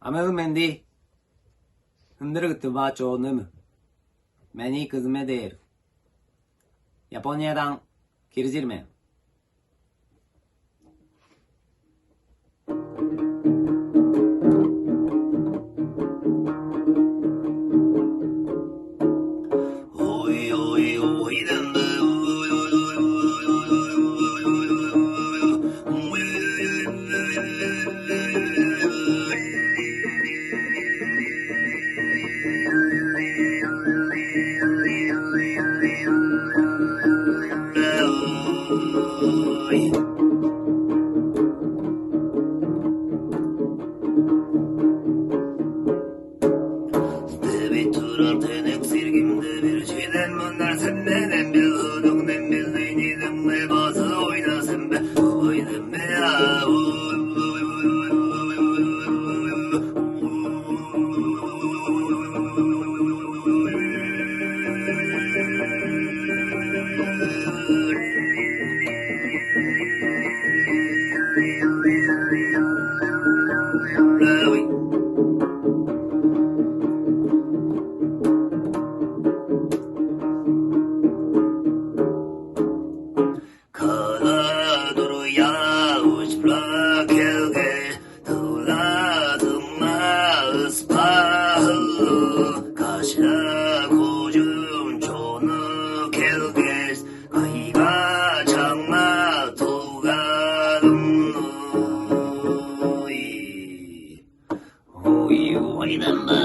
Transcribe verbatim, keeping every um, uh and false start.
Амел менди ындырыгты ба чоонум. Мени кызыме дээр. Япониядан кирзир мен. Деби турар тенек сиргимде бир чилен мынар сен менен бил худуң мен билдейни дыңме базы ойнасын бе ойнамме а. Каладыр явыш-биле келгеш, дылазыма ыспаалыг кашка кожуун чону келгеш, кыйга-чаңга тулгадым. Ой, ойнама.